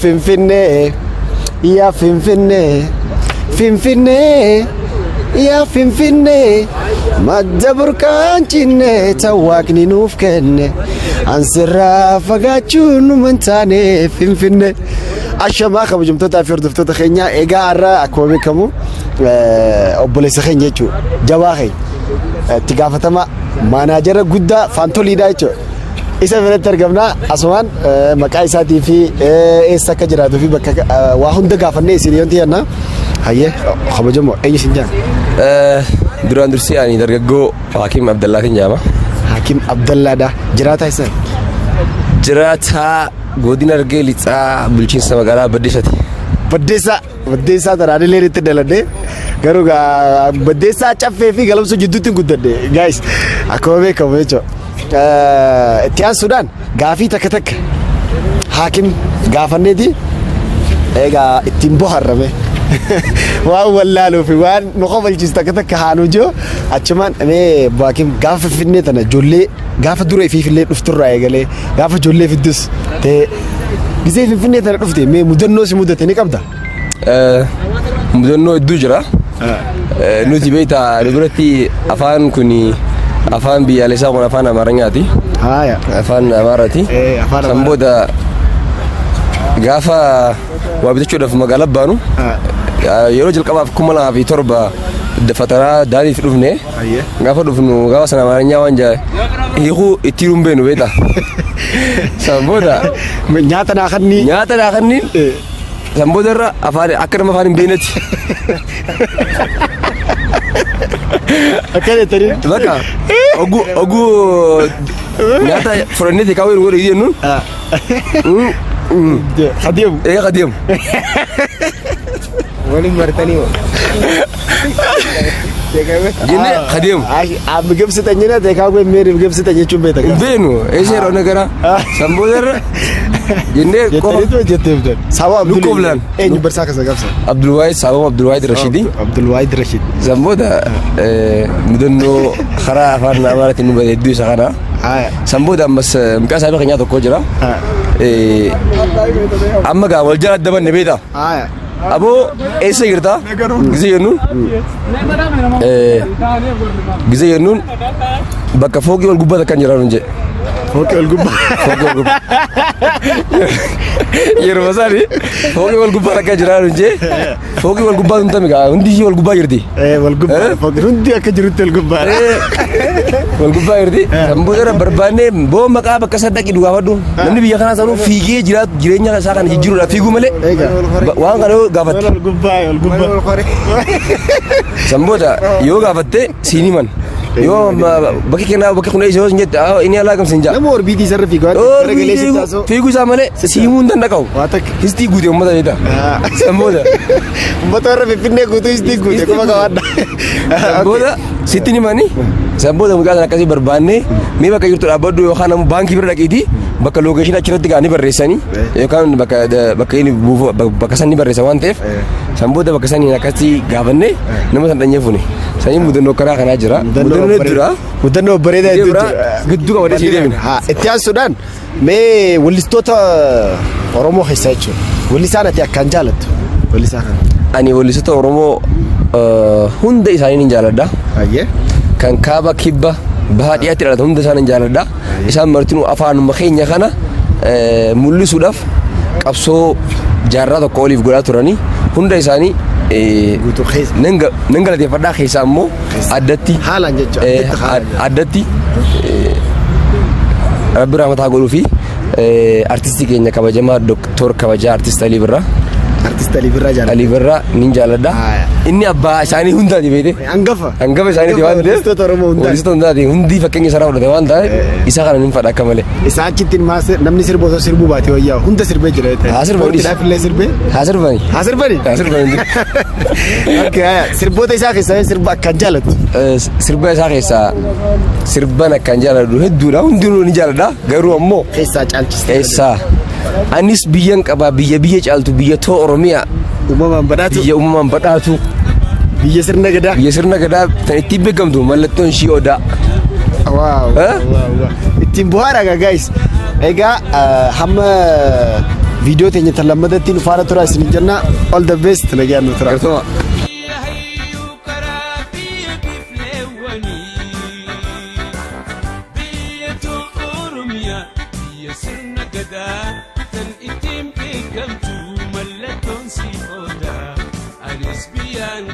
Finfinnee yaa Finfinnee Finfinnee yaa Finfinnee madda burqaan cinne tan waaqni nuuf kenne ansirraa fagaachuun numa hin taane Finfinnee. Ashamaa kabajamtootaa fi hordoftoota keenyaa egaa har'a akkuma beekamu obboleessa keenya jechuudha jabaa keenya itti gaafatama maanaajara guddaa faantoliidha jechuudha. Isa biratti argamna. Asumaan maqaa isaatii fi eessa akka jiraatuu fi bakka waa hunda gaafannee isin yoon xiyyanna. Hayyee kabajamoo eenyu isin jaan? Duraan dursee ani dargaggoo Hakim Abdallaatiin jedhama. Hakim Abdallaadha. Jiraataa isa? Jiraataa godina Harargee Lixaa bulchiinsa magaalaa Baddeessati. Baddeessaa. Baddeessaa tanaan illee itti daladhe. Garuu baddeessaa caffee fi galamsoo jidduutti hin guddadhe. Guys akkuma beekamu jechuudha. Itti aansuudhaan gaafii takka takka haakim gaafanneeti egaa ittiin bohaarrame. Waan wallaaluu fi waan nu kofalchiisu takka takka haa nu jiru achumaan mee haakim gaafa finfinnee tana ijoollee gaafa dura ifiifillee dhufturraa eegalee gaafa ijoollee fiddus ta'e gisee finfinnee tana dhufte mee mudannoo si mudate ni qabda? Mudannoo hedduu jira. Nuti beektaa nu biratti afaan kun afaan biyyaalessaa kun afaan Amaarinyaati. Haaya. Afaan Amaaraati. Afaan San booda gaafa waa bitachuudhaaf magaalaa baanu yeroo jalqabaaf 2007 fataraa daaniif dhufne gaafa dhufnu gaafa sana Amaarinyaa waan jaa hiikuu ittiin hin beeknu beektaa. San booda Nyaata naa kannii. Nyaata naa kanniin San booda irra afaan akka nama afaan hin beeknetti. Akka jettanii. Bakka oguu oguu nyaata fudhannee teekaawwee nu godhe jennuun. Adeemu. Ee adeemu. Waliin martanii moo? Jennee adeemu. ምግብ ስጠኝ na teekaawwee ምግብ ስጠኝ jechuun beekta. Hin beeknu eessa yeroo nagara. San booda irra jennee qofa. Jettaniitu jettee bitan. Sababa Abdul. Lukkuu Eenyu barsaa keessa qabsa? Abdulwaahid Sababa Abdulwaahid Rashidi. Abdulwaahid Rashid. San booda mudannoo karaa afaan Amaaraatiin nu bade hedduu isa kana. San booda ammas mucaa saabii keenyaa tokko jira. Amma gaa wal jala adda banne beektaa? Aboo eessa jirta? Gisee jennuun gisee jennuun bakka fooqii ol gubbaa takkan jira nuun jedhe. Fooqii ol gubbaa. Fooqii ol gubbaa. Yeroo isaanii fooqii ol gubbaa takka jira nuun jedhe. Fooqii wal gubbaa tun tami gaa hundi ishii wal gubbaa jirti. Wal gubbaa. Fooqii hundi akka jirutti wal gubbaa. Wal gubbaa jirti. San booda irra barbaannee boo maqaa bakka isaa dhaqi gaafadhu. Namni biyya kanaa sanuu fiigee jiraatu jireenya isaa kana jijjiiruudhaaf fiiguu malee waan kana yoo gaafatte. Wal gubbaa wal gubbaa. San booda yoo gaafatte siin himan. Yoo bakki kennaa bakki kun eessa yoo sin jette inni alaa gamsin jaa. Nama orbiitii isarra fiigu waan ta'eef gara galee sitti haasa'u. Fiiguu isaa malee siimuu hin danda'u. Waa takka. Histii guute uummata beektaa. San booda. Uummata warra Finfinnee guutuu histii guute kuma qabaadha. San booda sitti ni mani. San booda mucaa sana akkasii barbaannee mee bakka jirtu dhaabbadhu yookaan ammoo baankii bira dhaqiitii bakka lookeeshinii achirratti ga'anii barreessanii yookaan bakka bakka inni buufa bakka san ni barreessa waan ta'eef san booda bakka saniin akkasii gaafannee nama san dhanyee fuune. Sanyii mudannoo karaa kanaa jira. Mudannoo hedduudha. Mudannoo bareedaa hedduu Biraa jira. gidduu qabadee sii deemina. Haa, itti aansuudhaan mee wallistoota Oromoo keessaa jechuudha. Wallisaan ati akkaan jaalattu. Wallisaa kana. Ani wallistoota Oromoo hunda isaanii ni jaaladha. Hayyee. Kan kaaba kibba bahaa dhiyaatti dhalatan hunda isaanii ni jaaladha. Isaan martinuu afaanuma keenya kana mul'isuudhaaf qabsoo jaarraa tokko oliif godhaa turanii hunda isaanii Guutuu keessa. nan nan galateeffadhaa keessaa immoo addatti Haalaan jechuudha. Addatti haalaan. Addatti rabbi rahmataa godhuu fi artistii keenya kabajamaa Doktor kabajaa artist Alii Birraa. Artist Alii Birraa jaalladha. Alii Birraa nin jaalladha. Haaya. Inni abbaa isaanii hundaati beekte. Hangafa. Hangafa isaaniiti waan ta'eef. Weellistoota Oromoo hundaati. Weellistoota hundaati. Hundi fakkeenya isaarraa fudhate waan ta'eef isa kana nin fadha akka malee. Isaa achitti namni sirbu osoo sirbuu baate wayyaa hunda sirbee jira. Haa sirbani. Ispoortiidhaaf illee sirbee. Haa sirbani. Haa sirbani. Haa sirbani. Okay, haya. Sirboota isaa keessaa sirba akkaan jaallattu. Sirba isaa keessaa sirban akkaan jaalladhu hedduudha. Hundinuu ni jaalladha. Garuu ammoo Keessaa caalchistee. Keessaa anis biyyan qaba biyya biyya caaltu biyya too Oromiyaa Uumamaan badhaatu. Biyya uumamaan badhaatu. Biyya sirna gadaa. Biyya sirna gadaa tan ittiin beekamtu mallattoon ishii odaa. Waaw. Eh? Waaw, waaw. Ittiin bohaara egaa guys. Egaa hamma Viidiyoo teenya tan lammadatti nu faana tura isin jenna. All the best, nagaan nu tura. Galatooma. Hayyuu karaa biyya bifleewwanii, biyya Oromiyaa, biyya sirna gadaa tan ittiin beekamtu mallattoon si odaa. Anis biyyaan